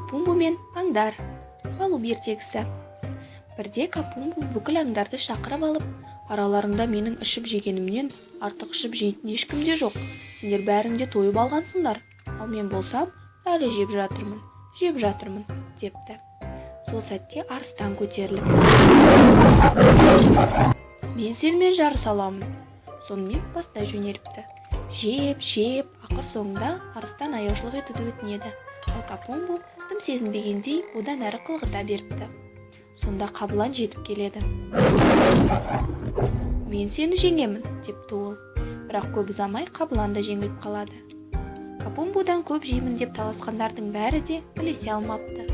Капумбу мен аңдар. Балу ертегісі. Бірде Капумбу бүкіл аңдарды шақырып алып, араларыңда менің ішіп жегенімнен артық ішіп жейтін ешкім де жоқ. Сендер бәрің де тойып алғансыңдар. Ал мен болсам, әлі жеп жатырмын, жеп жатырмын, депті. Сол сәтте арыстан көтеріліп, мен сенімен жарыса аламын. Сонымен бастай жөнеліпті. Жеп, жеп, ақыр соңында арыстан аяушылық етуді өтінеді. Ал Капумбу тым сезінбегендей одан әрі қылғыта беріпті. Сонда қабылан жетіп келеді. Мен сені жеңемін, депті ол. Бірақ көп ұзамай қабылан да жеңіліп қалады. Капумбудан көп жеймін деп таласқандардың бәрі де ілесе алмапты.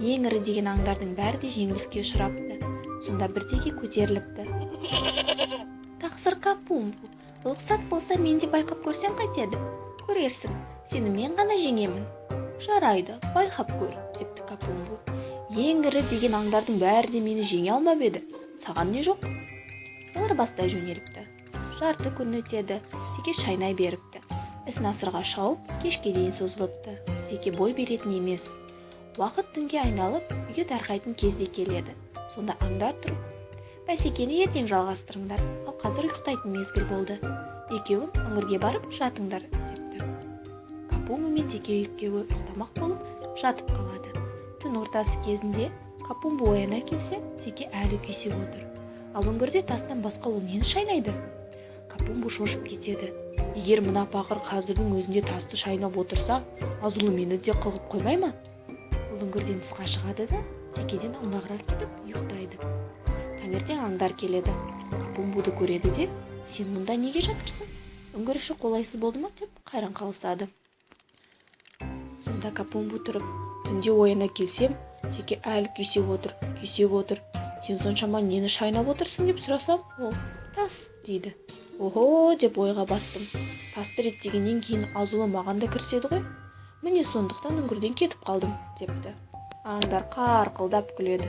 Ең ірі деген аңдардың бәрі де жеңіліске ұшырапты. Сонда бір теке көтеріліпті. Тақсыр Капумбу, рұқсат болса, мен де байқап көрсем қайтеді? Көрерсің, сені мен ғана жеңемін. Жарайды, байқап көр, депті Капумбу. Ең ірі деген аңдардың бәрі де мені жеңе алмап еді. Саған не жоқ? Олар бастай жөнеліпті. Жарты күн өтеді, теке шайнай беріпті. Іс насырға шауып, кешке дейін созылыпты. Теке бой беретін емес. Уақыт түнге айналып, үйге тарқайтын кез де келеді. Сонда аңдар тұрып, бәсекені ертең жалғастырыңдар, ал қазір ұйықтайтын мезгіл болды. Екеуің үңгірге барып жатыңдар, депті. Капумбу мен теке екеуі ұйықтамақ болып жатып қалады. Түн ортасы кезінде Капумбу ояна келсе, теке әлі күйсеп отыр. Ал үңгірде тастан басқа ол нені шайнайды? Капумбу шошып кетеді. Егер мына пақыр қазірдің өзінде тасты шайнап отырса, азулы мені де қылғып қоймай ма? Ол үңгірден тысқа шығады да, текеден аулағырақ кетіп ұйықтайды. Таңертең аңдар келеді. Капумбуды көреді де, сен мұнда неге жатырсың? Үңгір іші қолайсыз болды ма, деп қайран қалысады. Сонда Капумбу тұрып, түнде ояна келсем, теке әлі күйсеп отыр, күйсеп отыр. Сен соншама нені шайнап отырсың деп сұрасам, ол тас дейді. Охо, деп ойға баттым. Тасты реттегеннен кейін азулы маған да кіріседі ғой. Міне, сондықтан үңгірден кетіп қалдым, депті. Аңдар қарқылдап күледі.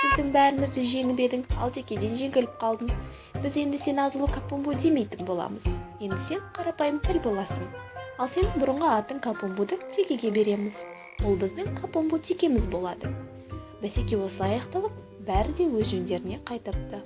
Біздің бәрімізді жеңіп едің, ал текеден жеңіліп қалдың. Біз енді сені азулы Капумбу демейтін боламыз. Енді сен қарапайым піл боласың. Ал сенің бұрынғы атың Капумбуды текеге береміз. Ол біздің Капумбу текеміз болады. Бәсеке осылай аяқталып, бәрі де өз жөндеріне қайтыпты.